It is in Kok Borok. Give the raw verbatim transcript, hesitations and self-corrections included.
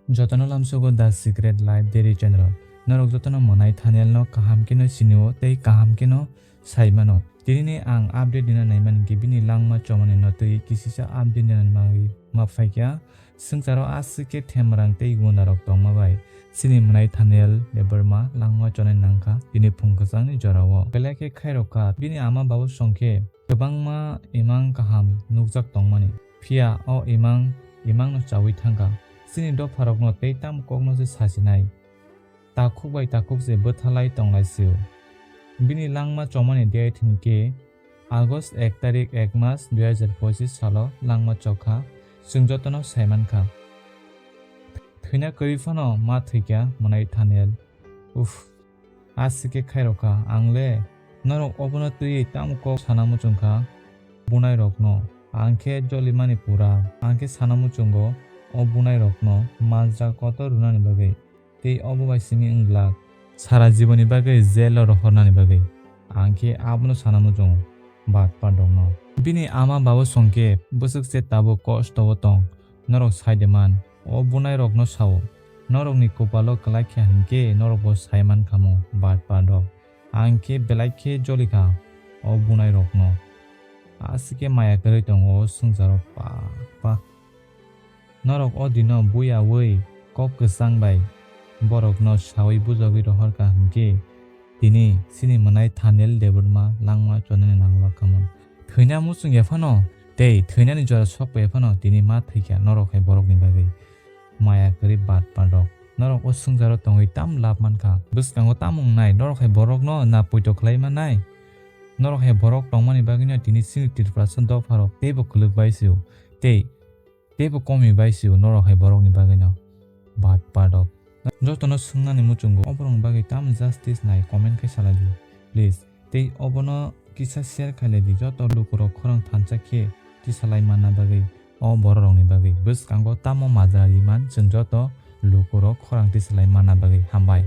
Jotono lamsogo The Secret Life Daily Channel. Norok jotono mwnai Thaniel no kaham keno sinio tei kaham keno sai mano. Tinini ang update dina naiman hinkhe bini langma chomani no twi kisisa update dina naimanwi ma phaikha. Swngcharo aswk khe themrang tei gunarok tongma bai chini mwnai Thaniel Debbarma langma chonai nangkha bini phung kwchangni jorao. Belai khe khairokha bini ama babu songkhe kwbangma imang kaham nukjak tongmani. Phiya o imang, imangno chaui thangkha. Chini dopharokno tei tamo kokno se sasinai. Takhuk bai takhuk se bwthalai tonglai sio. Bini langma chomani date hinkhe August ek tarik ek mas dui hajar pochis salo langma chokha. Chwng jotono saimankha. Thwina kwrwi phano ma thwikha mwnai Thaniel. Uff. Aswk khe khairokha ang le. Norok obono twiwi tamo kok sana muchungkha bunairokno? Ang khe jolimani pura. Ang khe sana muchungo o bunairokno manjak kotor rwnani bagwi. Tei obo bai simi wng glak sara jiboni bagwi jail-o rohornani bagwi. Ang khe abono sana muchungo batpardokno. Bini ama babu songkhe bwswk se tabuk kosto-o tong. Norok sai de man. O bunairokno sao, norokni kopalo kwlai khe hinkhe norokbo sai mankha mo, batpardok. Ang khe belai khe jolikha o bunairokno. Aswk khe maya kwrwi tongo o swngcharo, pa, pa. Norok o dino buyaui kok kwchang bai borokno saui bujagwi rohorkha hinkhe tini chini mwnai Thaniel Debbarma langma chonani nanglak kha mo. Thwina muchung ya phano tei thwinani jora sok ya phano tini ma thwikha norok hai borokni bagwi. Maya kwrwi batpardok. Norok o swngcharo tongwi tam lab mankha. Bwskango tamo wngnai? Norok hai borokno na poito khlai mannai? Norok hai borok tongmani bagwino tini chini Tripurasa dopharok teibo kwlwk bai sio. Tei, teibo komi bai sio norok hai borokni bagwino. Batpardok. Jotono swngnani muchungo oborokni bagwi tamo justice nai comment khe salai di. Please. Tei obono kisa share khailai di, joto lukurok khorang thansa khe tisalai manna bagwi, o bororokni bagwi bwskango tamo majra riman chwng joto lukurok khorang tisalai manna bagwi. Hambai.